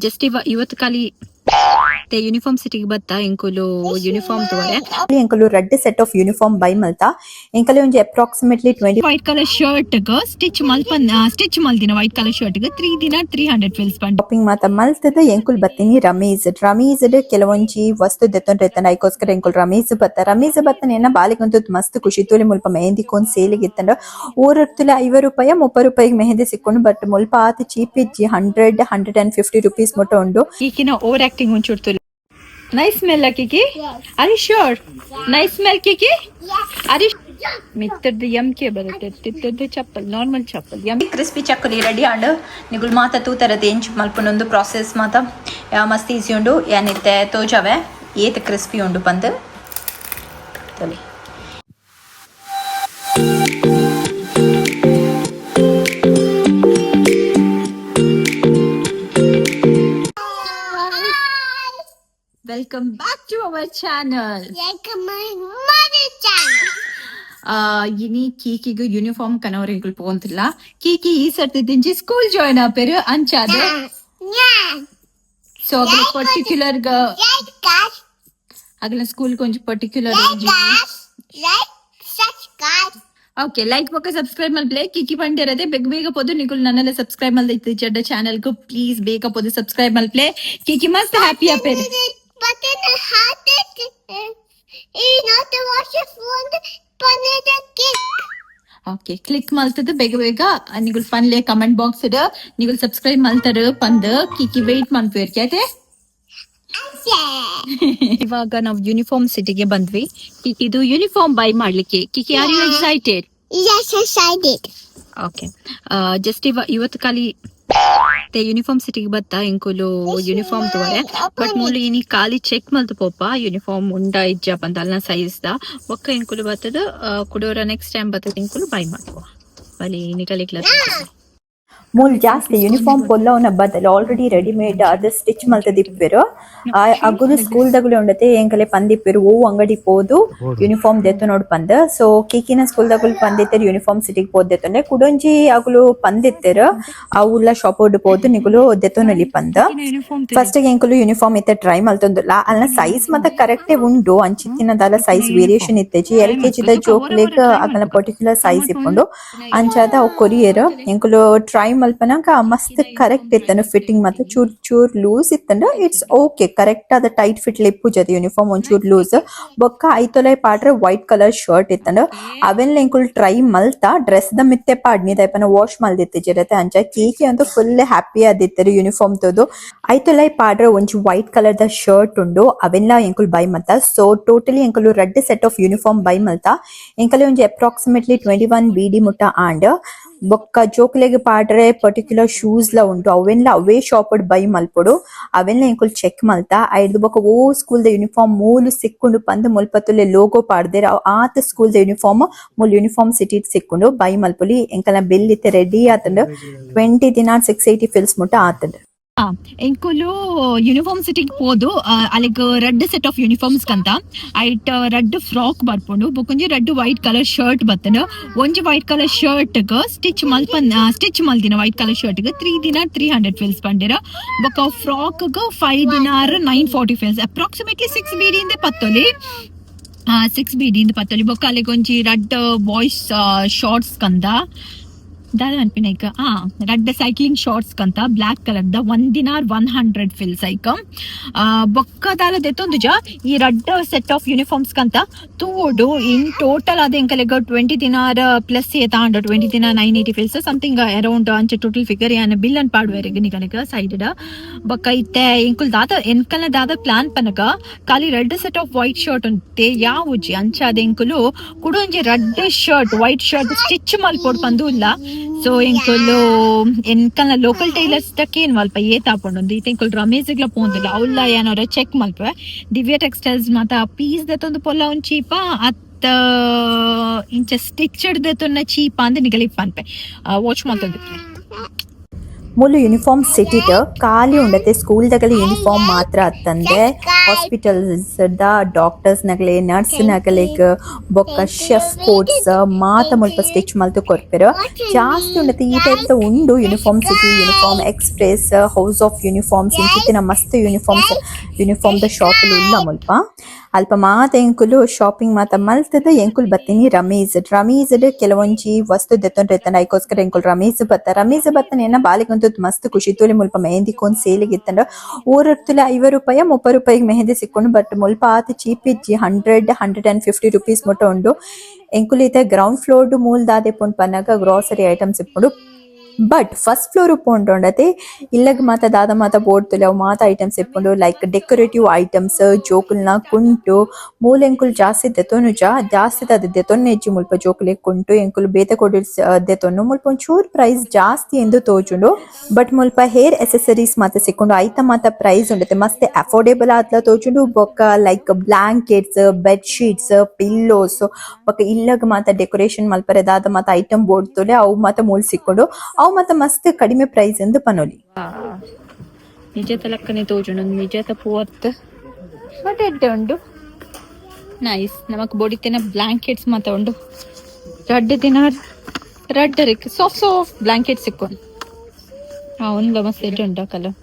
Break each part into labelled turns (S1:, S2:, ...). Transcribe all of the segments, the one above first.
S1: Just ಇವತ್ತು ಖಾಲಿ uniform ಸಿಟಿಗೆ ಬತ್ತ ಎಂಕುಲು ಯೂನಿಫಾರ್ಮ್ ತೋರೆ.
S2: ಎಂಕುಲು ರಡ್ಡ್ set of uniform by ಮಲ್ತ. ಎಂಕಲೆ ಒಂಜಿ approximately 20
S1: white colour shirt stitch ಮಲ್ಪನ್ stitch ಮಲ್ದಿನ white colour shirt 3 ದಿನ 300 ಫಿಲ್ಸ್ ಪಂಡ.
S2: ಶಾಪಿಂಗ್ ಮಾತ ಮಲ್ತದ ಎಂಕುಲು ಬತ್ತೀನಿ ರಮೀಸ್. ರಮೀಸ್ ಕೆಲವೊಂಜಿ ವಸ್ತು ದೆತ್ತೊಂಡ್ರೆ ಇತ್ತಂಡ, ಐಕೋಸ್ಕರ ಎಂಕುಲು ರಮೀಸ್ ಬತ್ತ. ರಮೀಸ್ ಬತ್ತನ ಎನ್ನ ಬಾಲಿಗಂತೂ ಮಸ್ತ್ ಖುಷಿ. ತೂಲಿ, ಮುಲ್ಪ ಮೆಹಂದಿ ಕೋನ್ ಸೇಲಿಗೆ ಇತ್ತಂಡ. ಊರರ್ತುಲೆ 50 ರೂಪಾಯಿ, 30 ರೂಪಾಯಿಗೆ ಮೆಹಂದಿ ಸಿಕ್ಕೊಂಡು. ಬಟ್ ಮುಲ್ಪ ಆತ್ ಚೀಪ್ ಇಜ್ಜಿ, 100, 150 ರುಪೀಸ್ ಮುಟ್ಟ ಉಂಡು.
S1: ಈಕಿನ ಓವರ್ ಆಕ್ಟಿಂಗ್ ಒಂಚೂರು. Nice smell, Kiki? Are you sure? Nice smell, Kiki? Are you? ಮಿತ್ತರ್ದು M K ಬರುತ್ತೆ, ತಿತ್ತರ್ದು ಚಪ್ಪಲ್, ನಾರ್ಮಲ್ ಚಪ್ಪಲ್ M.
S2: Crispy chakli ready and. ನಿಗುಲ್ ಮಾತ ತೂತರತೆ ಎಂಚ್ ಮಲ್ಪುನೊಂದು ಪ್ರಾಸೆಸ್ ಮಾತ. ಮಸ್ತ್ ಈಸಿ ಉಂಡು. ಯಾನಿತ್ತೆ ತೋಜಾವೆ ಏತ್ ಕ್ರಿಸ್ಪಿ ಉಂಡು ಪಂದ್ ತೋಲಿ.
S1: Welcome back to our channel.
S3: Welcome my mother channel.
S1: ಇನಿ ಕೀಕಿಗ್ ಯೂನಿಫಾರ್ಮ್ ಕನವರೆಂಕುಲ್ ಪೋಂತಿಲ್ಲ. ಕೀಕಿ ಈ ಸರ್ತಿ ದಿಂಜಿ ಸ್ಕೂಲ್ ಜಾಯ್ನ್ ಆಪೇರು ಅಂಚಾದ ಸೊ ಅಗಲ ಪರ್ಟಿಕ್ಯುಲರ್
S3: Like us,
S1: ಅಗಲ ಸ್ಕೂಲ್ ಕೊಂಚ particular
S3: like us, like subscribe.
S1: Okay, like ಬೊಕ್ಕ ಸಬ್ಸ್ಕ್ರೈಬ್ ಮಲ್ಪ್ಲೆ. ಕಿಕಿ ಪಂಡಿರದೆ ಬೇಗ ಬೇಗ ಪೋದು. ನಿಕುಲ್ ನನ್ನೆಲ್ಲ ಸಬ್ಸ್ಕ್ರೈಬ್ ಮಲ್ದಿತ್ತು ಜಡ್ಡ ಚಾನೆಲ್ ಕು, ಪ್ಲೀಸ್ ಬೇಗ ಪೋದು ಸಬ್ಸ್ಕ್ರೈಬ್ ಮಲ್ಪ್ಲೆ. ಕಿಕಿ ಮಸ್ತ್ happy ಆಪೇರು.
S3: Button heart it. You know to watch your phone, button the kick.
S1: Okay, click ಮಲ್ತದ ಬೇಗ ಬೇಗ ನಿಗುಲ್ ಪನ್ಲೆ ಕಮೆಂಟ್ ಬಾಕ್ಸ್ ನಿಗುಲ್ ಸಬ್ಸ್ಕ್ರೈಬ್ ಮಲ್ತಾರ ಪಂದ್. ಕಿಕಿ ವೆಯ್ಟ್ ಮನ್ಪೇರ್ಕೆ ಆಯ್ತೆ. ಇವಾಗ ನಾವು ಯೂನಿಫಾರ್ಮ್ ಸಿಟಿಗೆ ಬಂದ್ವಿ ಕಿಕಿದು ಯೂನಿಫಾರ್ಮ್ ಬೈ ಮಾಡ್ಲಿಕ್ಕೆ. Kiki, are you excited?
S3: Yes, excited.
S1: Okay, just ಇವತ್ತು ಖಾಲಿ ಯೂನಿಫಾರ್ಮ್ ಸಿಟಿಗೆ ಬತ್ತ ಎಂಕುಲು ಯೂನಿಫಾರ್ಮ್ ತೋರೆ. ಬಟ್ ಮೂಲು ಇನಿ ಖಾಲಿ ಚೆಕ್ ಮಲ್ತು ಪೋಪ, ಯೂನಿಫಾರ್ಮ್ ಉಂಡ ಇಜ್ಜ ಪಂದ್, ಅಲ್ನ ಸೈಜ್ the. ಬೊಕ್ಕ ಎಂಕುಲು ಬತ್ತದ ಕುಡೋರ ನೆಕ್ಸ್ಟ್ ಟೈಮ್ ಬತ್ತದ ಎಂಕುಲು ಬೈ ಮಾಡುವ ಬಲಿ ನಿಕಲಿಕ್ಲ.
S2: ಮೂಲ್ ಜಾಸ್ತಿ ಯೂನಿಫಾರ್ಮ್ ಪೊಲ್ಲವನ ಬದಲು ಆಲ್ರೆಡಿ ರೆಡಿಮೇಡ್ ಅದು ಸ್ಟಿಚ್ ಮಲ್ತದಿಪ್ಪೆರು. ಅಗುಲು ಸ್ಕೂಲ್ ದಗುಲು ಉಂಡತೆ ಎಂಕಲೆ ಪಂದಿಪ್ಪೆರು, ಓ ಅಂಗಡಿ ಪೋದು ಯೂನಿಫಾರ್ಮ್ ದೆತ್ತು ನೋಡ್ ಪಂದ್. ಸೊ ಕೀಕಿನ ಸ್ಕೂಲ್ ದಗುಲು ಪಂದಿತ್ತೆರ್, ಯೂನಿಫಾರ್ಮ್ ಸಿಟಿಗೆ ಪೋದ್ ದೆತ್ತೊಂಡೆ. ಕುಡೊಂಜಿ ಅಗುಲು ಪಂದಿತ್ತೆರ್, ಅವುಲ ಶಾಪ್ ಪೋದು ನಿಗುಲು ದೆತ್ತೊನೊಲಿ ಪಂದ್.
S1: ಯೂನಿಫಾರ್ಮ್.
S2: ಫಸ್ಟ್ ಎಂಕುಲು ಯೂನಿಫಾರ್ಮ್ ಇತ್ತೆ ಟ್ರೈ ಮಲ್ತೊಂದುಲ್ಲ. ಅಲ್ನ ಸೈಜ್ ಮಾತ ಕರೆಕ್ಟೇ ಉಂಡು, ಅಂಚಿತ್ತಿನದಾಲ ಸೈಜ್ ವೇರಿಯೇಷನ್ ಇತ್ತೆಜಿ. ಎಲ್ ಕೆಜಿ ದ ಜೋಕ್ಲೆಗ್ ಅಗಲ್ನ ಪರ್ಟಿಕ್ಯುಲರ್ ಸೈಜ್ ಇಪ್ಪುಂಡು. ಅಂಚಾದ ಅವು ಕೊರಿಯರ್. ಎಂಕುಲು ಟ್ರೈ ಮಲ್ಪನಗ ಮಸ್ತ್ ಕರೆಕ್ಟ್ ಇತ್ತನು. ಫಿಟ್ಟಿಂಗ್ ಮಾತ ಚೂರ್ ಚೂರ್ ಲೂಸ್ ಇತ್ತಂಡ, it's okay. Correct ಆದ ಟೈಟ್ ಫಿಟ್ ಇಪ್ಪುಜದ ಯೂನಿಫಾರ್ಮ್, ಒಂಚೂರ್ ಲೂಸ್. ಬೊಕ್ಕ ಐತೊಲೆ ಪಾಡ್ರೆ white colour shirt ಇತ್ತಂಡ. ಅವೆಲ್ಲ ಎಂಕುಲು ಟ್ರೈ ಮಲ್ತ ಡ್ರೆಸ್ ದ ಮಿತ್ತೆ ಪಾಡ್ನಿ ದೈಪನ ವಾಶ್ ಮಲ್ದಿತ್ತಿಜರತೆ. ಅಂಚ ಕೇಕಿ ಅಂತೂ ಫುಲ್ ಹ್ಯಾಪಿ ಆದಿತ್ತರು ಯೂನಿಫಾರ್ಮ್ ತೋದು. ಐತೊಲೈ ಪಾಡ್ರೆ ಒಂಜಿ white colour the shirt ಉಂಡು. ಅವೆಲ್ಲ ಎಂಕುಲು ಬೈ ಮಲ್ತ. ಸೊ ಟೋಟಲಿ ಎಂಕುಲು ರಡ್ಡ್ set of uniform by ಮಲ್ತ. ಎಂಕಲೆ ಒಂಜಿ ಅಪ್ರಾಕ್ಸಿಮೇಟ್ಲಿ 21 ಬಿಡಿ ಮುಟ್ಟ ಆಂಡ್. ಬೊಕ್ಕ ಜೋಕ್ಲೆಗ್ ಪಾಡ್ರೆ ಪರ್ಟಿಕ್ಯುಲರ್ ಶೂಸ್ ಲ ಉಂಟು. ಅವೆಲ್ಲ ಅವೇ ಶಾಪ್ ಬೈ ಮಲ್ಪೊಡು. ಅವೆಲ್ಲ ಎಂಕುಲು ಚೆಕ್ ಮಲ್ತ. ಐಡ್ದ್ ಬೊಕ್ಕ ಓ ಸ್ಕೂಲ್ ದ ಯೂನಿಫಾರ್ಮ್ ಮೂಲು ಸಿಕ್ಕುಂಡು ಪಂದ್ ಮುಲ್ಪತ್ತುಲೆ ಲೋಗೋ ಪಾಡ್ದೆರ್. ಆತ ಸ್ಕೂಲ್ ದ ಯೂನಿಫಾರ್ಮ್ ಮೂಲು ಯೂನಿಫಾರ್ಮ್ ಸಿಟಿ ಸಿಕ್ಕುಂಡು, ಬೈ ಮಲ್ಪೊಲಿ. ಎಂಕಲ್ನ ಬಿಲ್ ಇತ್ತೆ ರೆಡಿ ಆತಂಡ್. 20 ದಿನಾರ್ 680 ಫಿಲ್ಸ್ ಮುಟ್ಟ ಆತಂಡ್.
S1: ಎಂಕುಲು ಯೂನಿಫಾರ್ಮ್ ಸಿಟಿಗೆ ಪೋದು ಅಲ್ಲಿಗ್ ರಡ್ಡ್ set of uniforms ಕಂತ. ಐಟ್ ರಡ್ಡ್ ಫ್ರಾಕ್ ಬರ್ಪುಂಡು, ಬೊಕೊಂಜಿ ರಡ್ಡ್ white colour shirt ಬತ್ತಂಡು. ಒಂಜಿ white colour shirt stitch ಮಲ್ಪನ್ stitch ಮಲ್ದಿನ white colour shirt 3 ದಿನಾರ್ 300 fils ಪಂಡಿರ. ಬೊಕ್ಕ ಫ್ರಾಕ್ 5 ದಿನಾರ್ 940 fils, approximately 6 ಬಿಡಿ ಇಂದ ಪತ್ತೊಲಿ, 6 ಬಿಡಿ ಇಂದ ಪತ್ತೊಲಿ. ಬೊಕ್ಕ ಅಲ್ಲಿಗೆ ಒಂಜಿ ರಡ್ಡ್ ಬಾಯ್ಸ್ ಶಾರ್ಟ್ಸ್ ಕಂದ. ದಾದ ಅನ್ಪಿನ ಈಗ? ರಡ್ಡ್ ಸೈಕ್ಲಿಂಗ್ ಶಾರ್ಟ್ಸ್ ಕಂತ ಬ್ಲಾಕ್ ಕಲರ್ the, 1 ದಿನಾರ್ 100 fils ಐಕ. ಬೊಕ್ಕ ದಾಲ ದೆತ್ತೊಂದು ಜ ಈ ರಡ್ಡ್ set of uniforms ಕಂತ ತೂಡು. ಇನ್ ಟೋಟಲ್ ಅದ ಎಂಕಲೆಗ್ 20 ದಿನಾರ್ ಪ್ಲಸ್ ಏತಾಂಡ, 20 ದಿನಾರ್ 980 fils something around ಅಂಚ ಟೋಟಲ್ ಫಿಗರ್. ಯಾನ್ ಬಿಲ್ ಅನ್ ಪಾಡುವೆರೆಗ್ ನಿಗಲೆಗ್ ಸೈಡ್. ಬೊಕ್ಕ ಇತ್ತೆ ಎಂಕುಲ್ ದಾದ, ಎಂಕಲ್ನ ದಾದ ಪ್ಲಾನ್ ಪನಗ, ಖಾಲಿ ರಡ್ಡ್ set of white shirt ಉಂತೆ ಯಾವುಜಿ. ಅಂಚಾದ ಎಂಕುಲು ಕುಡೊಂಜಿ ರಡ್ಡ್ shirt, white shirt stitch ಮಲ್ಪೊಡು ಪಂದು ಇಲ್ಲ. ಸೊ ಎಂಕುಲು ಎಂಕಲ್ನ ಲೋಕಲ್ ಟೈಲರ್ಸ್ ದಕ್ಕೇನ್ ಮಲ್ಪ ಏತಾಪುಂಡು. ಇತ್ತೆ ಎಂಕುಲು ರಮೇಶ್ಗ್ಲ ಪೋಂದಿಲ್ಲ. ಅವ್ಲ ಏನೋರ ಚೆಕ್ ಮಲ್ಪೆ. ದಿವ್ಯ ಟೆಕ್ಸ್ಟೈಲ್ಸ್ ಮಾತ ಪೀಸ್ ದೆತ್ತೊಂದು ಪೊಲ್ಲ ಒಂದ್ ಚೀಪ ಅತ್ತ ಇಂಚ ಸ್ಟಿಚ್ ದೆತ್ತೊನ್ನ ಚೀಪ ಅಂದ್ ನಿಗಲಿಪ್ ಪನ್ಪೆ. ವಾಚ್ ಮಲ್ತೊಂದು.
S2: ಮೂಲು ಯೂನಿಫಾರ್ಮ್ ಸಿಟಿಟ್ ಖಾಲಿ ಉಂಡತೆ ಸ್ಕೂಲ್ ದಗಲ ಯೂನಿಫಾರ್ಮ್ ಮಾತ್ರ ಅತ್ತಂದೆ ಹಾಸ್ಪಿಟಲ್ಸ್ ದ ಡಾಕ್ಟರ್ಸ್ ನಗಲೆ ನರ್ಸ್ ನಗಲೆಗ್ ಬೊಕ್ಕ ಶೆಫ್ ಕೋಟ್ಸ್ ಮಾತ ಮುಲ್ಪ ಸ್ಟಿಚ್ ಮಲ್ತು ಕೊರ್ಪೆರ್. ಜಾಸ್ತಿ ಉಂಡತೆ ಈ ಟೈಪ್ ದ ಉಂಡು. Uniform City, Uniform Express, House of Uniforms ಇಂಚಿತ್ತಿನ ಮಸ್ತ್ ಯೂನಿಫಾರ್ಮ್ಸ್ ಯೂನಿಫಾರ್ಮ್ ದ ಶಾಪ್ ಉಲ್ಲ ಮುಲ್ಪ. ಅಲ್ಪ ಮಾತ ಎಂಕುಲು ಶಾಪಿಂಗ್ ಮಾತ ಮಲ್ತದ ಎಂಕುಲು ಬತ್ತೀನಿ ರಮೀಸ್. ರಮೀಸ್ ಕೆಲವೊಂಜಿ ವಸ್ತು ದೆತ್ತೊಂಡ್ರೆ ಇತ್ತಂಡ ಐಕೋಸ್ಕರ ಎಂಕುಲು ರಮೀಸ್ ಬತ್ತ. ರಮೀಸ್ ಬತ್ತನ ಎನ್ನ ಬಾಲೆಗಂತೂ ಮಸ್ತ್ ಖುಷಿ. ತೂಲೆ, ಮುಲ್ಪ ಮೆಹಂದಿ ಕೋನ್ ಸೇಲಿಗೆ ಇತ್ತಂಡ. ಊರರ್ತುಲ 50 ರೂಪಾಯಿ, 30 ರೂಪಾಯಿಗೆ ಮೆಹಂದಿ ಸಿಕ್ಕೊಂಡು. ಬಟ್ ಮುಲ್ಪ ಆತ್ ಚೀಪ್ ಇಜ್ಜಿ, 100, 150 ರುಪೀಸ್ ಮುಟ್ಟ ಉಂಡು. ಎಂಕುಲು ಇತ್ತೆ ಗ್ರೌಂಡ್ ಫ್ಲೋರ್ ಮೂಲ್ ದಾದೆ ಪುಂಡು ಪನ್ನಗ ಗ್ರಾಸರಿ ಐಟಮ್ಸ್ ಇಪ್ಪುಂಡು. But first floor ಪೋಂಡೊಂಡತೆ ಇಲ್ಲಗ್ ಮಾತ ದಾದ ಮಾತ ಬೋಡ್ತುಲೆ ಅವು ಮಾತ ಐಟಮ್ಸ್ ಇಪ್ಪುಂಡು, like decorative items, ಜೋಕುಲ್ನ ಕುಂಟು. ಮೂಲು ಎಂಕುಲು ಜಾಸ್ತಿ ದೆತೊನುಜ, ಜಾಸ್ತಿ ದಾದ ದೆತೊನ್ನೆ ಇಜ್ಜಿ. ಮುಲ್ಪ ಜೋಕುಲೆಗ್ ಕುಂಟು ಎಂಕುಲು ಬೇತೆ ಕೊಡಿ ದೆತೊನ್ನು. ಮುಲ್ಪ ಒಂಚೂರು ಪ್ರೈಸ್ ಜಾಸ್ತಿ ಎಂದು ತೋಜುಂಡು. ಬಟ್ ಮುಲ್ಪ ಹೇರ್ ಎಸೆಸರೀಸ್ ಮಾತ ಸಿಕ್ಕುಂಡು. ಐತ ಮಾತ ಪ್ರೈಸ್ ಉಂಡತೆ ಮಸ್ತ್ ಅಫೋರ್ಡೇಬಲ್ ಆತ್ಲ ತೋಜುಂಡು. ಬೊಕ್ಕ like blankets, bed sheets, pillows, ಬೊಕ್ಕ ಇಲ್ಲಗ್ ಮಾತ ಡೆಕೋರೇಷನ್ ಮಲ್ಪರೆ ದಾದ ಮಾತ ಐಟಮ್ ಬೋಡ್ತುಲೆ ಅವು ಮಾತ ಮೂಲ್ ಸಿಕ್ಕುಂಡು. ಅವು ಮಾತ ಮಸ್ತ್ ಕಡಿಮೆ ಪ್ರೈಸ್ ಎಂದು ಪನೊಲಿ.
S1: ನಿಜ ತಲಕ್ಕನೆ ತೋಜುಂಡು, ನಿಜತ ಪೂವತ್, ಬಟ್ ಎಡ್ಡೆ ಉಂಡು. ನೈಸ್. ನಮಕ್ ಬೊಡಿತಿನ ಬ್ಲಾಂಕೆಟ್ಸ್ ಮಾತ ಉಂಡು. ರಡ್ಡ್ ದಿನ ರಡ್ಡರಿಕ್ soft soft blanket ಸಿಕ್ಕು. ಒಂದು ಮಸ್ತ್ ಎಡ್ಡೆ ಉಂಡು colour.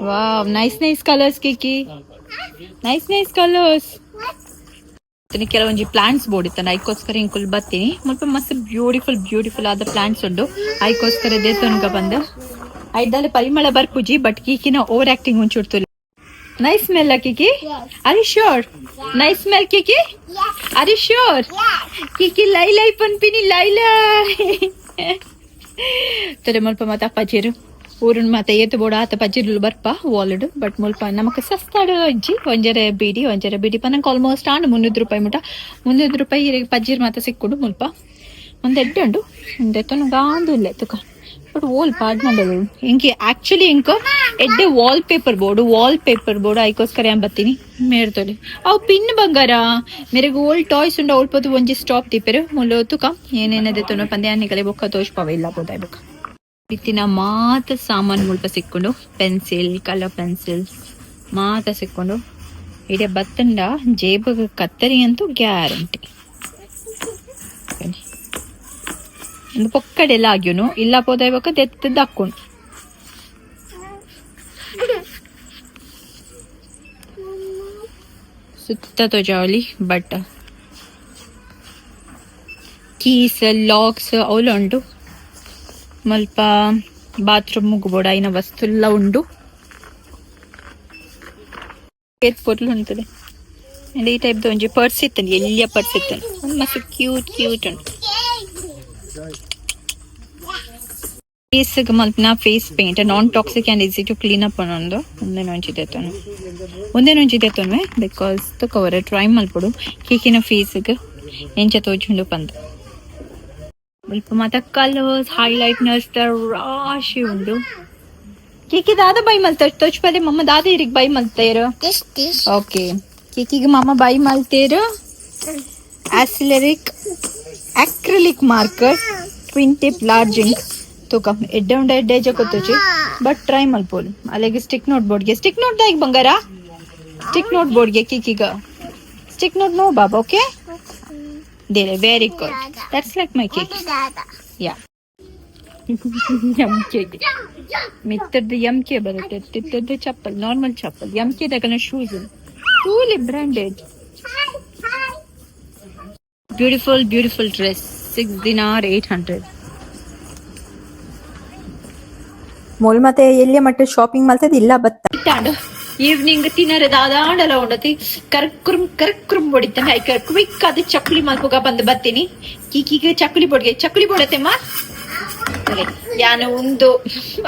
S1: Wow, nice nice colours, Kiki. Nice nice colours. ಕೆಲವೊಂಜಿ ಪ್ಲಾಂಟ್ಸ್ ಬೋಡಿತ್ತಂಡ ಐಕೋಸ್ಕರ ಇಂಕುಲ್ ಬತ್ತೀನಿ. ಮುಲ್ಪ ಮಸ್ತ್ ಬ್ಯೂಟಿಫುಲ್ ಬ್ಯೂಟಿಫುಲ್ ಆದ ಪ್ಲಾಂಟ್ಸ್ ಉಂಡು. ಐಕೋಸ್ಕರ ದೇತೊನ್ಗ ಬಂದು. ಐದಾಲೆ ಪರಿಮಳ ಬರ್ಪುಜಿ, ಬಟ್ ಕೀಕಿನ ಓವರ್ ಆಕ್ಟಿಂಗ್ ಒಂಚೂರು. Nice smell, Kiki? Are you sure? Nice smell, Kiki? Are you sure? Kiki ಲೈ ಲೈ ಪನ್ಪಿನಿ, ಲೈ ಲೈ. ತರೆ ಮುಲ್ಪ ಮಾತ ಪಜಿರು ಊರುನ್ ಮಾತ ಏತು ಬೋಡ ಆತ ಪಜಿರುಲು ಬರ್ಪ ವಾಲುಡು. ಬಟ್ ಮುಲ್ಪ ನಮಕ್ ಸಸ್ತಾಡು ಇಜ್ಜಿ. ಒಂಜರೆ ಬೀಡಿ, ಒಂಜರೆ ಬೀಡಿ ಪನಂಕ ಆಲ್ಮೋಸ್ಟ್ ಆಂಡ್ 300 ರೂಪಾಯಿ ಮುಟ. 300 ರೂಪಾಯಿ ಪಜ್ಜಿರ್ ಮಾತ ಸಿಕ್ಕುಂಡು ಮುಲ್ಪ. ಒಂದ್ ಎಡ್ಡೆ ಉಂಡು. ಒಂದು ಎತ್ತೊನು ಗಾಂದು ಇಲ್ಲ ತುಕ. ಬಟ್ ಓಲ್ ಪಾಡ್ ಮಂಡಳು ಇಂಕೆ. ಆಕ್ಚುಲಿ ಇಂಕ ಎಡ್ಡೆ wall paper board, wall paper board. ಐಕೋಸ್ಕರ ಏನ್ ಬತ್ತೀನಿ. ಮೇರ್ತೊಲಿ ಅವು ಪಿನ್ ಬಂಗಾರ. ಮೇರೆಗ್ ಓಲ್ಡ್ ಟಾಯ್ಸ್ ಉಂಡು. ಅವಳ್ಪೋದು ಒಂಜಿ ಸ್ಟಾಪ್ ದೀಪೆರು ಮುಲ್ಲು. ತುಕ ಏನೇನದೆ ತುನ ಪಂದೆ ನಿಕಲೆ ಬೊಕ್ಕ ತೋಜ್ಪಾವ. ಇಲ್ಲ ಬೋದಾಯ್ ಬೊಕ್ಕ ಇತ್ತಿನ ಮಾತ ಸಾಮಾನು ಮುಲ್ಪ ಸಿಕ್ಕೊಂಡು. Pencil, colour pencil ಮಾತ ಸಿಕ್ಕೊಂಡು. ಇಡೀ ಬತ್ತಂಡ ಜೇಬಗ್ ಕತ್ತರಿ ಅಂತೂ ಗ್ಯಾರಂಟಿ. ಒಂದು ಪೊಕ್ಕಡೆಲ್ಲ ಆಗ್ಯುನು ಇಲ್ಲ ಪೋದಾಯ್ ಬೊಕ್ಕ ದೆತ್ತದ ಹಾಕೊಂಡು. ಸುತ್ತ ತೋಜಾವಲಿ. But keys, LOX ಅವುಲ ಉಂಡು. ಮುಲ್ಪ ಬಾತ್ರೂಮ್ ಬೋಡ ಐನ ವಸ್ತುಲ್ಲ ಉಂಡು. ಏತ್ ಪೊರ್ಲು ಉಂತದೆ. ಅಂಡ್ ಈ ಟೈಪ್ ಒಂಜಿ ಪರ್ಸ್ ಇತ್ತಂడి, ಎಲ್ಲಿಯ ಪರ್ಸ್ ಇತ್ತಂడి. ಒಂದು ಮಸ್ತ್ ಕ್ಯೂಟ್ ಕ್ಯೂಟ್ ಉಂಟು. ಫೇಸ್ ಮಲ್ಪಿನ face paint, non toxic and easy to clean up ಅನ್ನೊಂದು. ಒಂದೇನು ಒಂಜಿ ದೆತ್ತೊನು, ಒಂದೇನು ಒಂಜಿ ದೆತ್ತೊನ್ವೆ, because cover try ಮಲ್ಪೊಡು ಕೀಕಿನ ಫೇಸ್ಗ್ ಎಂಚ ತೋಜುಂಡು ಪಂದ್. ಮುಲ್ಪ ಮಾತ ಕಲರ್ಸ್, ಹೈಲೈಟ್ನರ್ಸ್ ರಾಶಿ ಉಂಡು. ಕೀಕಿ ದಾದ ಬೈ ಮಲ್ತ ತೋಚ್ಪಲೆ ಮಮ್ಮ. ದಾದ ಇರಿಗ್ ಬೈ ಮಲ್ತೇರು?
S3: This, this.
S1: Okay, ಕಿಕಿಗೆ ಮಮ್ಮ by ಮಲ್ತೇರು. ಆಸಿಲರಿಕ್ acrylic marker, twin tip, large ink. ತೂಕ ಎಡ್ಡೆ ಉಂಡ, ಎಡ್ಡೆ ಜಕೊತ್ತುಚಿ, ಬಟ್ ಟ್ರೈ ಮಲ್ಪೋಲು. ಅಲ್ಲಿಗೆ ಸ್ಟಿಕ್ ನೋಟ್ ಬೋರ್ಡ್ಗೆ, ಸ್ಟಿಕ್ ನೋಟ್ ದಾಯಿಗ್ ಬಂಗಾರ? ಸ್ಟಿಕ್ ನೋಟ್ ಬೋರ್ಡ್ಗೆ ಕಿಕಿಗ stick note. No Baba. Okay, there, very good. That's like my Kiki.
S3: Dada.
S1: Yeah, M K ಮಿತ್ತದ್ದು M K ಬರುತ್ತೆ, ತಿತ್ತದ್ದು ಚಪ್ಪಲ್, ನಾರ್ಮಲ್ ಚಪ್ಪಲ್. ಎಂ ಕೆ ದಗನ ಶೂಸ್ ತೂಲಿ, branded. Beautiful beautiful dress, 6 dinar 800.
S2: ಮೂಲ್ ಮತ್ತೆ ಎಲ್ಲಿಯ ಮಟ್ಟ ಶಾಪಿಂಗ್ ಮಲ್ತದ ಇಲ್ಲ ಬತ್ತ.
S1: ಈವ್ನಿಂಗ್ ತಿನ್ನರೆ ದಾದಾಂಡಲ ಉಂಡತಿ. ಕರ್ಕುರುಂ ಕರ್ಕುರುಂ ಹೊಡಿತಾನೆ. ಐಕ ಕ್ವಿಕ್ ಅದು ಚಕ್ಕುಲಿ ಮಲ್ಪುಗ ಬಂದು ಬತ್ತೀನಿ. ಕೀಕಿಗೆ ಚಕ್ಕುಲಿ ಬೊಡ್ಗೆ, ಚಕ್ಕುಲಿ ಬೊಡತೆಮ್ಮ ಯಾನ ಉಂದು.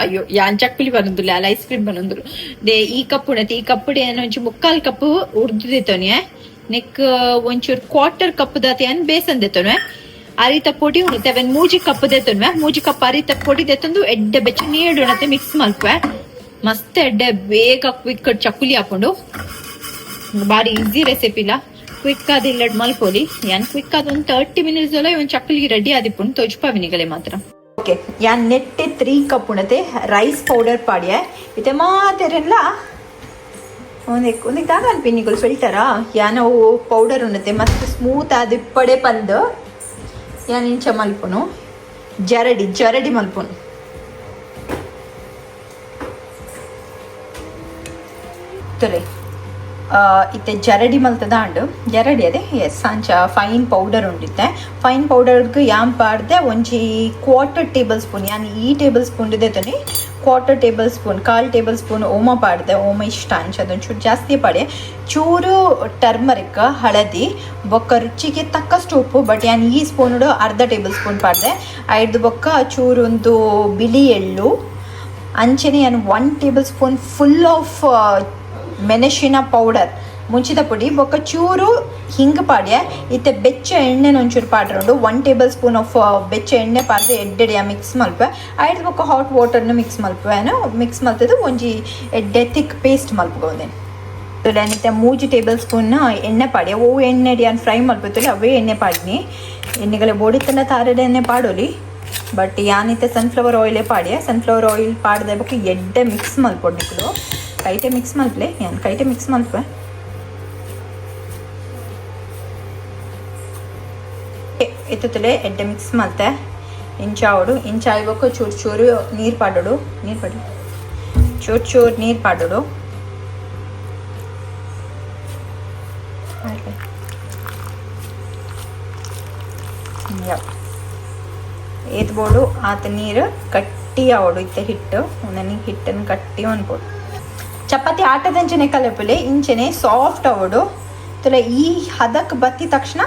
S1: ಅಯ್ಯೋ, ಯಾನ್ ಚಕ್ಕುಲಿ ಬರಂದುಲ್ಲ ಅಲ್ಲ, ಐಸ್ ಕ್ರೀಮ್ ಬರಂದ್ರು they. ಈ ಕಪ್ ಉಂಡತಿ. ಈ ಕಪ್ಪು ಒಂಚು ಮುಕ್ಕಾಲ್ ಕಪ್ ಉರ್ದುದಿತ್ತೋನಿ. ನೆಕ್ ಒಂಚೂರು ಕ್ವಾರ್ಟರ್ ಕಪ್ ದಾತಿ ಅನ್ ಬೇಸನ್ ದೆತ್ತೊನ್ವೆ. ಅರಿತ ಪೊಡಿ ಉಂಡತೆ. ಅವೆನ್ ಮೂಜಿ ಕಪ್ ದೆತ್ತೊನ್ವೆ. ಮೂಜಿ ಕಪ್ ಅರಿತ ಪೊಡಿ ದೆತ್ತೊಂದು ಎಡ್ಡೆ ಬೆಚ್ಚ ನೀರು ಉಂಡತೆ, ಮಿಕ್ಸ್ ಮಲ್ಪುವೆ. ಮಸ್ತ್ ಎಡ್ಡೆ ಬೇಗ ಕ್ವಿಕ್ ಚಕ್ಕುಲಿ ಹಾಕೊಂಡು. ಬಾರಿ ಈಸಿ ರೆಸಿಪಿ ಇಲ್ಲ. ಕ್ವಿಕ್ ಆದ ಇಲ್ಲಡ್ ಮಲ್ಪೊಲಿ. ಯಾನ್ ಕ್ವಿಕ್ ಆದ ಒಂದು 30 ಮಿನಿಟ್ಸ್ ಒಳ ಒಂದು ಚಕ್ಕುಲಿ ರೆಡಿ ಆದಿಪ್ಪುಂಡು. ತೋಜ್ಪಾವಿನಿಗಲೆ ಮಾತ್ರ.
S2: Okay, ಯಾನ್ ನೆಟ್ಟೆ 3 ಕಪ್ ಉಂಡತೆ ರೈಸ್ ಪೌಡರ್ ಪಾಡ್ಯ. ಇತ್ತೆ ಮಾತೆರೆನ್ಲ ಒಂದಕ್ಕೆ ಒಂದಕ್ಕೆ ದಾದ ಅನ್ಪಿ ನಿಕುಲು ಫಿಲ್ಟರಾ ಯಾನವು ಪೌಡರ್ ಉಂಡತೆ ಮಸ್ತ್ ಸ್ಮೂತ್ ಆದ್ ಇಪ್ಪಡೆ ಪಂದ್ ಯಾನ್ ಇಂಚ ಮಲ್ಪುನು, ಜರಡಿ ಜರಡಿ ಮಲ್ಪುನು. ತುಲೆ, ಇತ್ತೆ ಜರಡಿ ಮಲ್ತದಾಂಡ್. ಜರಡಿ ಅದೇ, ಎಸ್, ಅಂಚ ಫೈನ್ ಪೌಡರ್ ಉಂಡಿತ್ತೆ. ಫೈನ್ ಪೌಡರ್ಗ್ ಯಾನ್ ಪಾಡ್ದೆ ಒಂಜಿ quarter table spoon. ಯಾನ್ ಈ ಟೇಬಲ್ ಸ್ಪೂನ್ ದೆತೊನಿ, quarter table spoon, ಕಾಲ್ ಟೇಬಲ್ ಸ್ಪೂನ್ ಓಮ ಪಾಡ್ದೆ. ಓಮ ಇಷ್ಟ ಅಂಚ ಅದೊಂಚೂರು ಜಾಸ್ತಿ ಪಾಡೆ. ಚೂರು ಟರ್ಮರಿಕ್, ಹಳದಿ, ಬೊಕ್ಕ ರುಚಿಗೆ ತಕ್ಕಷ್ಟು ಉಪ್ಪು. ಬಟ್ ಯಾನ್ ಈ ಸ್ಪೂನ್ ಅರ್ಧ ಟೇಬಲ್ ಸ್ಪೂನ್ ಪಾಡ್ದೆ. ಐಡ್ದು ಬೊಕ್ಕ ಚೂರು ಒಂದು ಬಿಳಿ ಎಳ್ಳು. ಅಂಚನೆ ಯಾನ್ 1 table spoon full of ಮೆಣಸಿನ ಪೌಡರ್, ಮುಂಚಿದ ಪುಡಿ, ಬೊಕ್ಕ ಚೂರು ಹಿಂಗ್ ಪಾಡ್ಯ. ಇತ್ತೆ ಬೆಚ್ಚ ಎಣ್ಣೆನ ಒಂಚೂರು ಪಾಡ್ರುಂಡು. 1 table spoon of ಬೆಚ್ಚ ಎಣ್ಣೆ ಪಾಡ್ದು ಎಡ್ಡೆಡಿಯ ಮಿಕ್ಸ್ ಮಲ್ಪೆ. ಐಡ್ದು ಬೊಕ್ಕ ಹಾಟ್ ವಾಟರ್ನ ಮಿಕ್ಸ್ ಮಲ್ಪೆ. ಮಿಕ್ಸ್ ಮಲ್ತದ್ದು ಒಂಜಿ ಎಡ್ಡೆ ತಿಕ್ ಪೇಸ್ಟ್ ಮಲ್ಪುಗೊಂದೇನು. ಇತ್ತೆ 3 ಟೇಬಲ್ ಸ್ಪೂನ್ ಎಣ್ಣೆ ಪಾಡ್ಯ. ಓ ಎಣ್ಣೆ ಯಾನ್ ಫ್ರೈ ಮಲ್ಪುತ್ತಲೆ ಅವೇ ಎಣ್ಣೆ ಪಾಡ್ನಿ. ಎಣ್ಣೆಗಳ ಬೋಡಿತ್ತಂಡ ತಾರೆದ ಎಣ್ಣೆ ಪಾಡೋಲಿ, ಬಟ್ ಯಾನಿತ್ತೆ ಸನ್ಫ್ಲವರ್ ಆಯಿಲೇ ಪಾಡ್ಯ. ಸನ್ಫ್ಲವರ್ ಆಯಿಲ್ ಪಾಡ್ದೆ ಬೊಕ್ಕ ಎಡ್ಡೆ ಮಿಕ್ಸ್ ಮಲ್ಪೊಡು. ನಿಕುಲು ಕೈಟೆ ಮಿಕ್ಸ್ ಮಲ್ಪಲೆ, ಯಾನ್ ಕೈಟೆ ಮಿಕ್ಸ್ ಮಲ್ಪೆ. ಎತ್ತುತ್ತಲೆ ಎಡ್ಡೆ ಮಿಕ್ಸ್ ಮಲ್ತೆ. ಇಂಚಾವಡು, ಇಂಚ ಆಯ್ಬೊಕ್ಕ ಚೂರು ಚೂರು ನೀರು ಪಾಡೋಡು. ನೀರು ಪಾಡು, ಚೂರು ಚೂರು ನೀರು ಪಾಡೋಡು. ಏತ್ ಬೋಡು ಆತ ನೀರು ಗಟ್ಟಿ ಆವಡು. ಇತ್ತೆ ಹಿಟ್ಟು ಒಂದನಿ ಹಿಟ್ಟನ್ನು ಗಟ್ಟಿ ಅನ್ಬೋದು. ಚಪಾತಿ ಆಟದಂಚನೆ ಕಲಪುಲೆ, ಇಂಚನೆ ಸಾಫ್ಟ್ ಅವಡು. ತುಲೆ, ಈ ಹದಕ್ಕೆ ಬತ್ತಿ ತಕ್ಷಣ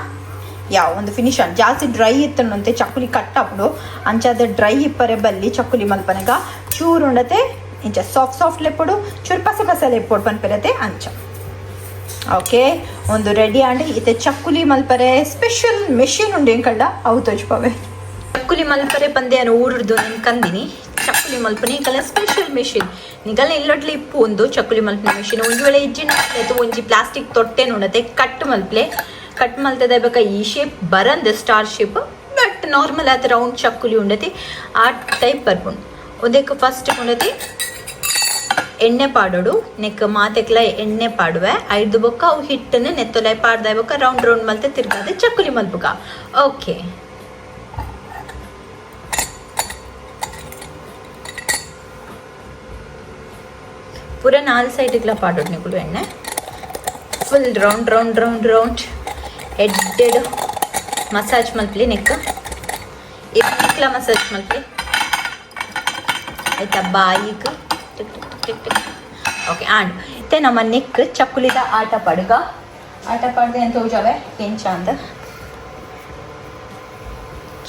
S2: ಯಾವ ಒಂದು ಫಿನಿಶ್ ಆನ್. ಜಾಸ್ತಿ ಡ್ರೈ ಇತ್ತಂತೆ ಚಕ್ಕುಲಿ ಕಟ್ಟಾಪುಡು. ಅಂಚಾದ ಡ್ರೈ ಇಪ್ಪರೆ ಬಲ್ಲಿ ಚಕ್ಕುಲಿ ಮಲ್ಪನಗ. ಚೂರು ಉಂಡತೆ ಇಂಚ ಸಾಫ್ಟ್ ಸಾಫ್ಟ್ ಲೆಪ್ಪೊಡು, ಚೂರು ಪಸ ಪಸ ಲೆಪ್ಪೊಡು ಪನ್ಪಿರತೆ ಅಂಚ. ಓಕೆ, ಒಂದು ರೆಡಿ ಆಂಡ್. ಇತ್ತೆ ಚಕ್ಕುಲಿ ಮಲ್ಪರೆ ಸ್ಪೆಷಲ್ ಮೆಷಿನ್ ಉಂಡು ಎಂಕಲ್ಡ, ಅವು ತೋಜ್ಪವೆ. ಚಕ್ಕುಲಿ ಮಲ್ಪರೆ ಪಂದೆ ಊರುಡ್ದು ನಿನ್ ಕಂದಿನಿ ಚಕ್ಕುಲಿ ಮಲ್ಪನೆ ಎಂಕಲ್ನ ಸ್ಪೆಷಲ್ ಮೆಷಿನ್. ನಿಗಲ್ನ ಇಲ್ಲೊಟ್ಲೆ ಇಪ್ಪು ಒಂದು ಚಕ್ಕುಲಿ ಮಲ್ಪನೆ ಮೆಷಿನ್. ಒಂಜಿ ವೇಳೆ ಇಜ್ಜಿನ ಒಂಜಿ ಪ್ಲಾಸ್ಟಿಕ್ ತೊಟ್ಟೆ ನೋಡತೆ, ಕಟ್ ಮಲ್ಪ್ಲೆ. ಕಟ್ ಮಲ್ತದೆ ಬೇಕ ಈ ಶೇಪ್ ಬರಂದ್ star shape, but normal ಆತ ರೌಂಡ್ ಚಕ್ಕುಲಿ ಉಂಡತಿ, ಆ ಟೈಪ್ ಬರ್ಪುಂಡು. ಒಂದಕ್ಕೆ ಫಸ್ಟ್ ಉಂಡತಿ ಎಣ್ಣೆ ಪಾಡೋಡು. ನೆಕ್ ಮಾತೆಕ್ಲ ಎಣ್ಣೆ ಪಾಡುವೆ. ಐದು ಬೊಕ್ಕ ಅವು ಹಿಟ್ಟನ್ನು ನೆತ್ತೊಲೆ ಪಾಡ್ದ ಬೊಕ್ಕ ರೌಂಡ್ ರೌಂಡ್ ಮಲ್ತೆ ತಿರ್ಗಾದೆ ಚಕ್ಕುಲಿ ಮಲ್ಪುಗ. ಓಕೆ, ಪೂರ ನಾಲ್ ಸೈಡ್ಗ್ಲ ಪಾಡೋಡು ನಿಕುಲು ಎಣ್ಣೆ. Full round round round round ಎಡ್ಡೆಡ್ massage ಮಲ್ಪಲಿ. Neck ಎಕ್ಲ massage ಮಲ್ಪಲಿ, ಆಯ್ತಾ? ಬಾಯಿಗ್ tick tick tick tick. Okay and ಇತ್ತೆ ನಮ್ಮ ನೆಕ್ ಚಕ್ಕುಲಿದ ಆಟ ಪಡುಗ. ಆಟ ಪಾಡ್ದೆ ಅಂತ ತೋಜಾವೆ ಎಂಚ ಅಂದ.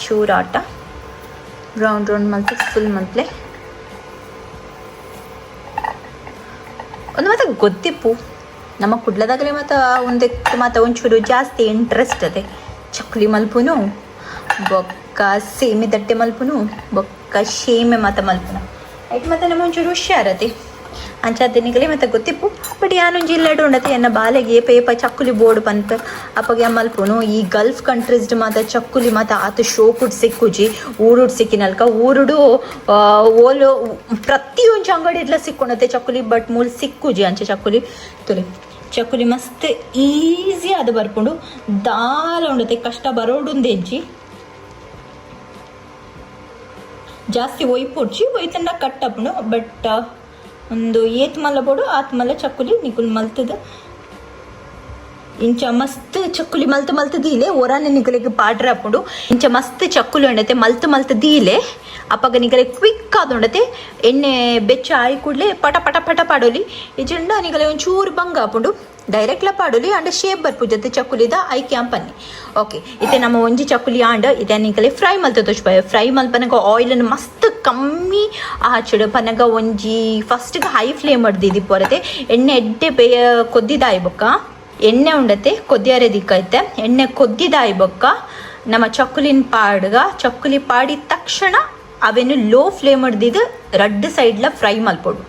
S2: ಚೂರು ಆಟ ರೌಂಡ್ ರೌಂಡ್ ಮಲ್ತೆ, ಫುಲ್ ಮಲ್ಪ್ಲೆ. ಒಂದು ಮತ್ತೆ ಗೊತ್ತಿಪ್ಪು, ನಮ್ಮ ಕುಡ್ಲದಾಗಲೇ ಮತ್ತು ಒಂದಕ್ಕೆ ಮತ್ತು ಒಂಚೂರು ಜಾಸ್ತಿ ಇಂಟ್ರೆಸ್ಟ್ ಅದೇ. ಚಕ್ಕುಲಿ ಮಲ್ಪುನು, ಬೊಕ್ಕ ಸೇಮೆ ದಟ್ಟೆ ಮಲ್ಪುನು, ಬೊಕ್ಕ ಶೇಮೆ ಮಾತ ಮಲ್ಪುನು. ಐಟ್ ಮತ್ತೆ ನಮ್ಮ ಒಂಚೂರು ಹುಷಾರತೆ ಅಂಚಾತೆ ನಿಗಲೆ ಮತ್ತೆ ಗೊತ್ತಿಪ್ಪು. ಬಟ್ ಯಾನೊಂಜಿ ಇಲ್ಲಡು ಉಂಡತೆ, ಎನ್ನ ಬಾಲೆಗೆ ಏಪ ಏಪ ಚಕ್ಕುಲಿ ಬೋರ್ಡ್ ಪಂತ ಅಪ್ಪಗೆ ಮಲ್ಪುನು. ಈ ಗಲ್ಫ್ ಕಂಟ್ರೀಸ್ ಮಾತ ಚಕ್ಕುಲಿ ಮಾತ ಆತ ಶೋಕುಡ್ ಸಿಕ್ಕುಜಿ, ಊರುಡ್ ಸಿಕ್ಕಿನಲ್ಕ. ಊರುಡು ಓಲು ಪ್ರತಿಯೊಂಜಿ ಅಂಗಡಿ ಇಡ್ಲ ಸಿಕ್ಕೊಂಡತೆ ಚಕ್ಕುಲಿ, ಬಟ್ ಮೂಲು ಸಿಕ್ಕುಜಿ ಅಂಚೆ ಚಕ್ಕುಲಿ. ತುಲಿ, ಚಕ್ಕುಲಿ ಮಸ್ತ್ ಈಸಿ ಅದು ಬರ್ಪುಂಡು. ದಾಲ ಉಂಡತೆ ಕಷ್ಟ ಬರೋಡುಂದೆಜ್ಜಿ. ಜಾಸ್ತಿ ಒಯ್ಪೊಡ್ಚಿ, ಒಯ್ತಂಡ ಕಟ್ಟಪ್ಪುಂಡು. ಬಟ್ ಒಂದು ಏತ್ ಮಲ್ಲ ಬೋಡು ಆತ್ ಮಲ್ಲ ಚಕ್ಕುಲಿ ನಿಕುಲು ಮಲ್ತದ. ಇಂಚ ಮಸ್ತ್ ಚಕ್ಕುಲಿ ಮಲ್ತ್ ಮಲ್ತ್ ದೀಲೆ, ಒರಾನೆ ನಿಕುಲೆಗ್ ಪಾಡ್ರೆ ಆಪುಂಡು. ಇಂಚ ಮಸ್ತ್ ಚಕ್ಕುಲಿ ಉಂಡತೆ ಮಲ್ತ್ ಮಲ್ತ್ ದೀಲೆ. ಅಪಗ ನಿಕಲೆ ಕ್ವಿಕ್ ಆದುಂಡತೆ. ಎಣ್ಣೆ ಬೆಚ್ಚ ಆಯಿ ಕೂಡ್ಲೆ ಪಟ ಪಟ ಪಟ ಪಾಡೊಲಿ. ಇಜ್ಜಿಂಡ ನಿಕಲೆ ಒಂಚೂರು ಬಂಗ ಆಪುಂಡು. ಡೈರೆಕ್ಟ್ಲ ಪಾಡೊಲಿ, ಅಂಡ ಶೇಪ್ ಬರ್ಪುಜತೆ ಚಕ್ಕುಲಿದ I ಕ್ಯಾಂಪನ್ನಿ. ಓಕೆ, ಇತ್ತೆ ನಮ್ಮ ಒಂಜಿ ಚಕ್ಕುಲಿ ಆಂಡ್. ಇತ್ತೆ ನಿಕಲೆ ಫ್ರೈ ಮಲ್ತ ತೋಜ್ಪಾಯ. ಫ್ರೈ ಮಲ್ಪನಗ ಆಯಿಲ್ ಮಸ್ತ್ ಕಮ್ಮಿ ಆಚಡು ಪನಗ ಒಂಜಿ first high flame ಹೊಡ್ದಿದ್ದಿ ಪೊರತೆ. ಎಣ್ಣೆ ಎಡ್ಡೆ ಬೇಯ ಕೊದ್ದಿದಾಯಿ ಬೊಕ್ಕ, ಎಣ್ಣೆ ಉಂಡತೆ ಕೊದ್ದಿಯಾರೆ ದಿಕ್ಕೈತೆ. ಎಣ್ಣೆ ಕೊದ್ದಿದಾಯಿ ಬೊಕ್ಕ ನಮ್ಮ ಚಕ್ಕುಲಿನ ಪಾಡ್ಗ. ಚಕ್ಕುಲಿ ಪಾಡಿದ ತಕ್ಷಣ ಅವೇನು ಲೋ ಫ್ಲೇಮ್ ಹೊಡ್ದಿದ್ದು ರಡ್ಡ್ ಸೈಡ್ಲ ಫ್ರೈ ಮಲ್ಪೊಡು.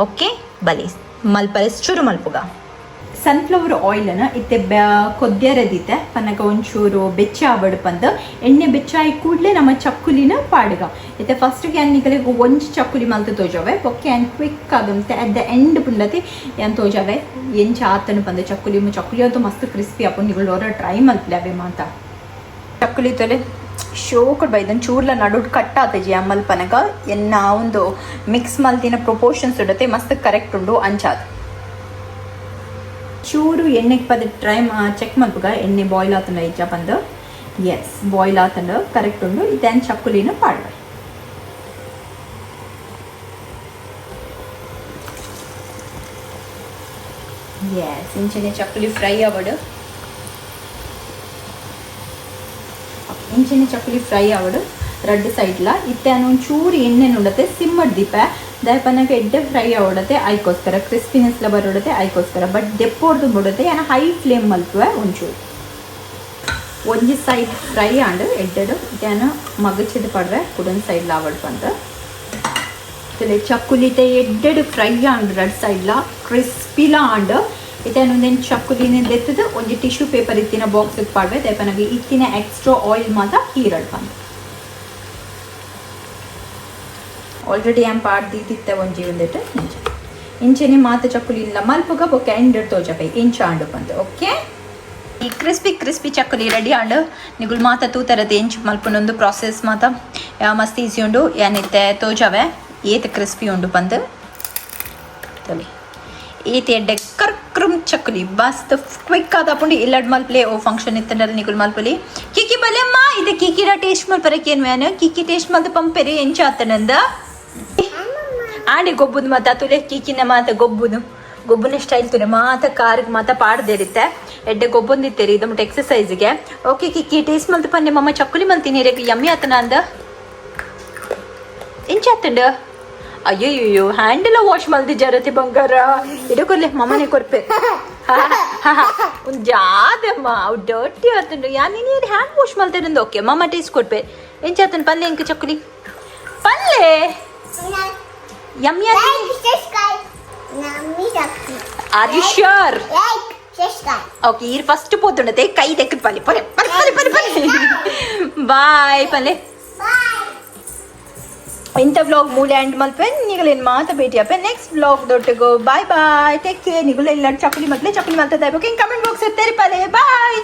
S2: ಓಕೆ, ಬಲಿ ಮಲ್ಪರೆ ಶುರು ಮಲ್ಪುಗ. ಸನ್ಫ್ಲವರ್ ಆಯಿಲ್ನ ಇತ್ತೆ ಕೊದ್ಯರದಿತ್ತೆ ಪನ್ನಗ ಒಂಚೂರು ಬೆಚ್ಚ ಆವಡ್ ಪಂದ್. ಎಣ್ಣೆ ಬೆಚ್ಚ ಆಯಿ ಕೂಡಲೇ ನಮ್ಮ ಚಕ್ಕುಲಿನ ಪಾಡುಗ. ಇತ್ತೆ ಫಸ್ಟ್ ಯಾನ್ ನಿಕಲೆಗ್ ಒಂಜಿ ಚಕ್ಕುಲಿ ಮಲ್ತ್ ತೋಜಾವೆ. ಬೊಕ್ಕ ಯಾನ್ ಕ್ವಿಕ್ ಆದಂತೆ ಅಟ್ the end ಪುಂಡತಿ ಯಾನ್ ತೋಜಾವೆ ಎಂಚ ಆತನ ಪಂದ್. ಚಕ್ಕುಲಿ ಚಕ್ಕುಲಿ ಅಂತೂ ಮಸ್ತ್ ಕ್ರಿಸ್ಪಿ ಆಪುಂಡು. ನಿಗುಲು ಒರ ಟ್ರೈ ಮಲ್ಪುಲೆ ಅವೆ ಮಾತ. ಚಕ್ಕುಲಿ ತೊಲೆ, ಶೋಕಡ್ ಬೈದನ್. ಚೂರ್ಲ ನಡುಟ್ ಕಟ್ ಆತಜಿ ಅಮ್ಮಲ್ ಪನಗ. ಎನ್ನ ಒಂದು ಮಿಕ್ಸ್ ಮಲ್ತಿನ ಪ್ರೊಪೋರ್ಷನ್ಸ್ ಉಂಡತೆ, ಮಸ್ತ್ ಕರೆಕ್ಟ್ ಉಂಡು. ಅಂಚಾದ್ ಚೂರು ಎಣ್ಣೆಗೆ ಪದ ಟ್ರೈ ಚೆಕ್ ಮಲ್ಪುಗ, ಎಣ್ಣೆ ಬಾಯ್ಲ್ ಆತಂಡ ಇಜ್ಜ ಪಂದ್. ಎಸ್, ಬಾಯ್ಲ್ ಆತಂಡ, ಕರೆಕ್ಟ್ ಉಂಡು. ಇತ್ತೆ ಚಕ್ಕುಲಿನ ಪಾಡುವೆ. ಎಸ್, ಇಂಚನೆ ಚಕ್ಕುಲಿ ಫ್ರೈ ಆವಡು. ಇಂಚನೆ ಚಕ್ಕುಲಿ ಫ್ರೈ ಆವಡು ರಡ್ಡ್ ಸೈಡ್ಲ. ಇತ್ತೆ ಒಂಚೂರು ಎಣ್ಣೆ ಉಂಡತೆ ಸಿಮ್ಮಡ್ ದೀಪ. ದಾಯೆ ಎಡ್ಡೆ ಫ್ರೈ ಆವಡತೆ ಐಕೋಸ್ಕರ, ಕ್ರಿಸ್ಪಿನೆಸ್ಲ ಬರೋಡತೆ ಐಕೋಸ್ಕರ. ಬಟ್ ದೆಪ್ಪೋರ್ದು ಬಿಡುತ್ತೆ, ಯಾನ ಹೈ ಫ್ಲೇಮ್ ಮಲ್ಪುವೆ. ಒಂಚೂರು ಒಂಜಿ ಸೈಡ್ ಫ್ರೈ ಆಂಡ್ ಎಡ್ಡೆಡು. ಇತ್ತೆ ಮಗಚಿದ ಪಡ್ವೆ, ಕುಡೊಂದು ಸೈಡ್ ಲಾವಡ್ ಪಂದ್. ಚಕ್ಕುಲಿತೆ ಎಡ್ಡೆಡು ಫ್ರೈ ಆಂಡ್, ರಡ್ ಸೈಡ್ಲ ಕ್ರಿಸ್ಪಿಲ ಆಂಡ್. ಇತ್ತೆ ಒಂದೇನು ಚಕ್ಕುಲಿನ ದೆತ್ತದು ಒಂಜಿ ಟಿಶ್ಯೂ ಪೇಪರ್ ಇತ್ತಿನ ಬಾಕ್ಸ್ ಪಾಡ್ವೆ. ದಾಯೆ ಇತ್ತಿನ ಎಕ್ಸ್ಟ್ರಾ ಆಯಿಲ್ ಮಾತ ಹೀರಡ್ ಪಂದ್. ಆಲ್ರೆಡಿ ಆಂ ಪಾಡ್ ದೀತಿತ್ತೆ ಒಂಜಿ ಒಂದಿಟ್ಟು. ಇಂಚ ಇಂಚೆನೆ ಮಾತ ಚಕ್ಕುಲಿ ಇಲ್ಲ ಮಲ್ಪುಗ. ಬೊಕ್ಕ ಎಂಡ್ ತೋಜಪೈ ಇಂಚ ಆಂಡು ಪಂದ್. ಓಕೆ, ಈ crispy crispy chakli ready and. ನಿಗುಲ್ ಮಾತ ತೂತರತೆ ಎಂಚ್ ಮಲ್ಪುನೊಂದು ಪ್ರಾಸೆಸ್ ಮಾತ ಮಸ್ತ್ ಈಸಿ ಉಂಡು. ಯಾನಿತ್ತೆ ತೋಜಾವೆ ಏತ್ ಕ್ರಿಸ್ಪಿ ಉಂಡು ಪಂದ್. ತೋಲಿ, ಏತ್ ಎಡ್ಡೆ ಕರ್ಕ್ರಮ್ ಚಕ್ಕುಲಿ. ಮಸ್ತ್ ಕ್ವಿಕ್ ಆದಾಪುಂಡು. ಇಲ್ಲಡ್ ಮಲ್ಪಲೆ. ಓ ಫಂಕ್ಷನ್ ಇತ್ತಂಡಲ ನಿಗುಲ್ ಮಲ್ಪಲಿ. ಕಿಕಿ ಬಲೆಮ್ಮ, ಇದು ಕಿಕಿಡ ಟೇಸ್ಟ್ ಮಲ್ಪರಕ್ಕೆ ಏನು ಮ್ಯಾನ್. ಕಿಕ್ಕಿ ಟೇಸ್ಟ್ ಮಲ್ತು ಪಂಪೆರಿ ಎಂಚ ಆತನಂದ. ಆಂಡಿ ಗೊಬ್ಬುದು ಮಾತ ತುಲೆ. ಕಿಕಿನ ಮಾತ ಗೊಬ್ಬುದು, ಗೊಬ್ಬುನ ಸ್ಟೈಲ್ ತುಲೆ. ಮಾತ ಕಾರ್ಗ್ ಮಾತ ಪಾಡ್ದೇರಿತ್ತೆ. ಎಡ್ಡೆ ಗೊಬ್ಬೊಂದಿತ್ತೇರಿ ಇದು ಮುಟ್ಟ ಎಕ್ಸಸೈಸ್ಗೆ. Okay ಕಿಕ್ಕಿ, taste ಮಲ್ತು ಪನ್ನೆ. ಮಮ್ಮ ಚಕ್ಕುಲಿ ಮಲ್ತೀನಿ ರೇಗ್, ಯಮ್ಮಿ ಆತನ ಅಂದ. ಎಂಚ ಆತಂಡ? ಅಯ್ಯಯ್ಯೋ, ಹ್ಯಾಂಡೆಲ್ಲ ವಾಶ್ ಮಲ್ದಿಜ್ಜಾರತಿ ಬಂಗಾರ. ಇಡಕೊರ್ಲೆ, ಮಮ್ಮನೆ ಕೊರ್ಪೆ. ಒಂದು ಜಾದಮ್ಮ, ಅವು ಡರ್ಟಿ ಆತಂಡು. ಯಾ ನೀನು ಹ್ಯಾಂಡ್ ವಾಶ್ ಮಲ್ತೇನೆ. ಓಕೆ, ಮಮ್ಮ ಟೇಸ್ಟ್ ಕೊಡ್ಪೆ. ಎಂಚ ಆತನ ಪಲ್ಲೆ? ಎಂಕ ಚಕ್ಕುಲಿ ಪಲ್ಲೆ yummy.
S3: Like, subscribe. Nammi Shakti.
S2: Are you sure?
S3: Like, subscribe.
S2: Okay, ಈರ್ ಫಸ್ಟ್ ಪೋತುಂಡತೆ. ಕೈ ತೆಕ್ಕದ್ ಪಲ್ಲೆ ಪಲ್ಲೆ ಪಲ್ಲೆ ಪಲ್ಲೆ ಪಲ್ಲೆ. ಬಾಯ್ ಪಲ್ಲೆ.
S3: Bye.
S2: ಇಂಥ ವ್ಲಾಗ್ ಮೂಲೆ ಎಂಡ್ ಮಲ್ಪೆ. ನಿಗಲೇನು ಮಾತ ಭೇಟಿ ಅಪ್ಪೆ ನೆಕ್ಸ್ಟ್ ವ್ಲಾಗ್ ದೊಟ್ಟಿಗು. Bye bye, take care. ನಿಗುಲ ಇಲ್ಲ ಚಕ್ಕುಲಿ ಮಲ್ಪಲೆ. ಚಕ್ಕುಲಿ ಮಲ್ತದ ಕಮೆಂಟ್ ಬಾಕ್ಸ್ ತೆರಿಪಲೆ. ಬಾಯ್.